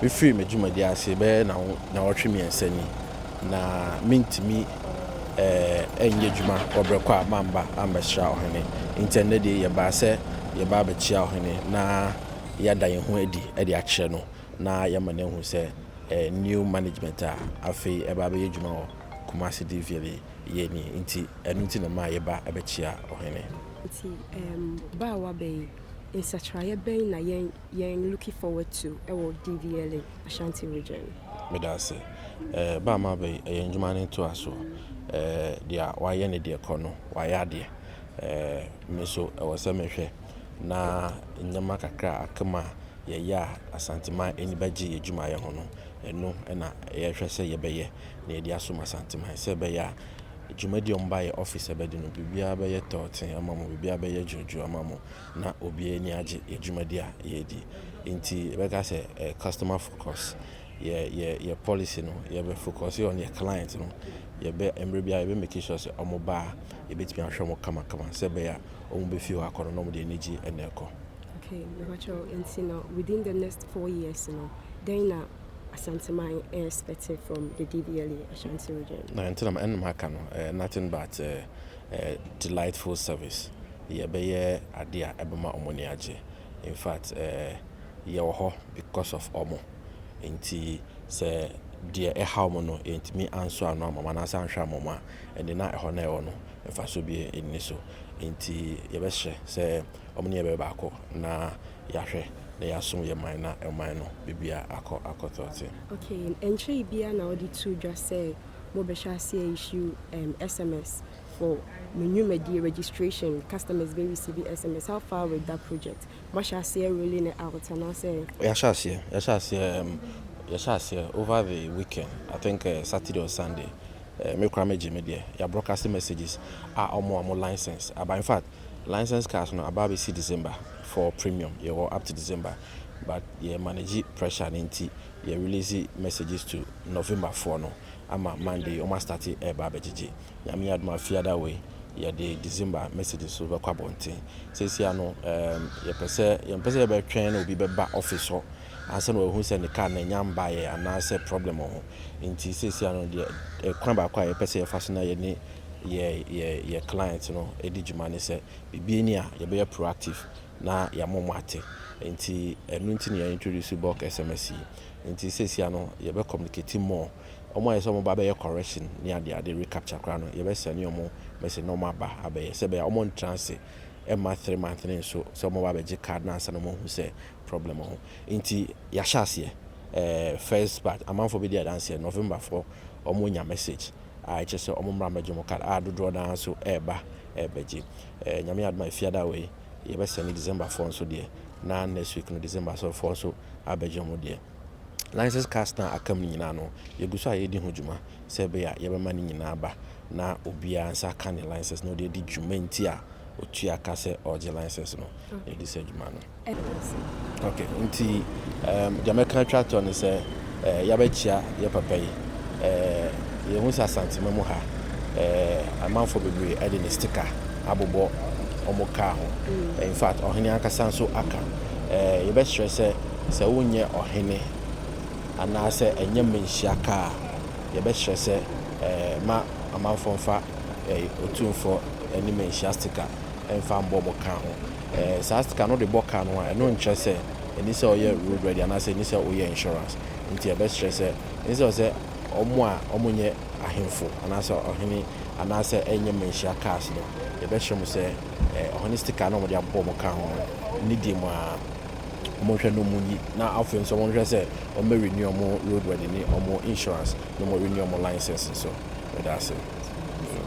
Mefiri me dwumadi ase bɛyɛ nawɔtwe 3 ni, na mentumi ɛnyɛ adwuma wɔ berɛ kɔ a mamba ambɛsra ɔhene. Nti ɛnnɛ deɛ, yɛbaa sɛ yɛba abɛkyia ɔhene na yɛada yɛn ho adi de akyerɛ no na yɛma no ahu sɛ new management a afei ɛba abɛyɛ adwuma wɔ Kumasi DVLA yɛ ni. Nti ɛno nti na maa yɛba ɛbɛkyia ɔhene. Nti ba a waba yi, nsakyerɛeɛ bɛn na yɛn looking forward to ɛwɔ DVLA Ashanti Region? Meda ase. Ba a maba yi, ɛyɛ ndwuma no ntoa so. Deɛ wayɛ ne deɛ kɔ no, wayɛ adeɛ. Me nso ɛwɔ sɛ mehwɛ na nneɛma kakra a aka mu a yɛyɛ a Asanteman ani bɛgye yɛ dwumayɛ ho no, ɛno ɛna yɛhwɛ sɛ yɛbɛyɛ na yɛde asom Asanteman, sɛ ɛbɛyɛ a dwumadi a ɔmo ba yɛ office ɛbɛdi no, biribiara bɛyɛ tɔɔten ama mo, biribiara bɛyɛ dwoodwoo ama mo na obiara ani agye yɛ dwumadi a yɛredi. Nti yɛbɛka sɛ customer focus, yɛ policy no, yɛbɛ focus on yɛ client no. Yɛbɛ mmerɛ biara yɛbɛ make sure sɛ ɔmo ba a, yɛbɛtumi ahwɛ ɔmo kamakama sɛ ɛbɛyɛ a ɔmo bɛfi hɔ akɔ no na ɔmo de anigye ɛna ɛkɔ. Okay, mepakyɛw, nti no within the next 4 years no, dɛn na Asanteman expected from the DVLA Ashanti Region? Na nti na ɛnum aka no, nothing but delightful service. Yɛbɛyɛ adeɛ a ɛbɛma ɔmo ani agye. In fact, yɛwɔ hɔ because of ɔmo. Nti sɛ deɛ ɛha ɔmo no yɛntumi anso ano ama ɔmo anaasɛ anhwɛ ama ɔmo a, ɛde na ɛhɔ na ɛwɔ no, mfaso bi ɛnni so. Nti yɛbɛhyɛ sɛ ɔmo ne yɛbɛyɛ baako na yɛahwɛ na yɛasom yɛ man na ɛman no biribiara akɔ tɔɔte. Okay, nkyɛn biara na wɔde to dwa sɛ mobɛhyɛ aseɛ issue SMS for mo nnwumadie registration, customers bɛ receive SMS. How far with that project? Moahyɛ aseɛ rolling it out anaasɛ? Yɛahyɛ aseɛ over the weekend, I think Saturday or Sunday. Me kora megye me deɛ. Yɛ broadcasting messages a ɔmo a ɔmo license aba, in fact, license cars no aba abɛsi December. For premium, yɛwɔ up to December, but yɛ manage pressure ne nti yɛ release messages to November 4 no ama Monday ɔmo astart ɛɛba abɛgyegye. Nyame adom a, fiada wei yɛde December messages so bɛkɔ abɔnten. Seesia no, yɛpɛ sɛ yɛmpɛ sɛ yɛbɛtwɛn na obi bɛba office hɔ ansa na wahu sɛ ne car na ɛnya mbaeɛ anaasɛ problem wɔ ho. Nti seesia no deɛ, kwan baako a yɛpɛ sɛ yɛfa so na yɛne yɛ client no ɛdi dwuma ne sɛ biribi ni a yɛbɛyɛ proactive na yɛama mo ate. Nti ɛno nti na yɛ introduce bulk SMS yi. Nti seesia no yɛbɛ communicate more. Ɔmo ayɛ sɛ ɔmo ba bɛyɛ correction ne ade ade recapture koraa no, yɛbɛsɛne ɔmo message na ɔmo aba abɛyɛ sɛ ɛbɛyɛ ɔmo ntena ase ɛma 3 months ne nso sɛ ɔmo ba abɛgye card na ansa na ɔmo ahu sɛ problem wɔ ho. Nti yɛahyɛ aseɛ. First batch amanfoɔ bi di adanseɛ, November foɔ ɔmo nya message a ɛkyerɛ sɛ ɔmo mmra mmɛgye ɔmo card a dodoɔ naa nso ɛɛba ɛɛbɛgye. Nyame adom a, efiada wei yɛbɛsɛne December foɔ nso deɛ, na next week no December so foɔ nso abɛgye ɔmo deɛ. License cars na aka mu nyinaa no, yɛgu so a yɛdi ho dwuma sɛ ɛbɛyɛ a yɛbɛma ne nyinaa ba na obiara nsa ka ne license na ɔde adi dwuma. Nti a otua ka sɛ ɔgye license no, yɛde sɛ adwuma no. Okay, nti deɛ mɛka atwa toɔ ne sɛ yɛabɛkyia yɛ papa yi. Yɛhu sɛ Asantema mu ha, amanfoɔ bebree ɛde ne sticker abobɔ ɔmo kaa ho. In fact, ɔhene ankasa nso aka. Yɛbɛkyerɛ sɛ sɛ wonyɛ ɔhene anaasɛ ɛnyɛ mmanhyia kaa a, yɛbɛkyerɛ sɛ ma amanfoɔ mfa Otumfoɔ ne mmanhyia sticker ɛmfa mbɔ ɔmo kaa ho. Saa sticker no de bɔ kaa no a, ɛno nkyerɛ sɛ ɛni sɛ ɔyɛ road ready anaasɛ ɛni sɛ ɔyɛ insurance. Nti yɛbɛkyerɛ sɛ ɛni sɛ ɔmo a ɔmo nyɛ ahemfo anaasɛ ɔhene anaasɛ ɛnyɛ mmanhyia cars no, yɛbɛkyerɛ mo sɛ ɔhene sticker na ɔmo de abɔ ɔmo kaa ho no ne di mu a, ɔmo nhwɛ no ɔmo nyi, na afei nso ɔmo nhwɛ sɛ ɔmo renew ɔmo road worthy ne ɔmo insurance na ɔmo renew ɔmo license nso. Meda ase.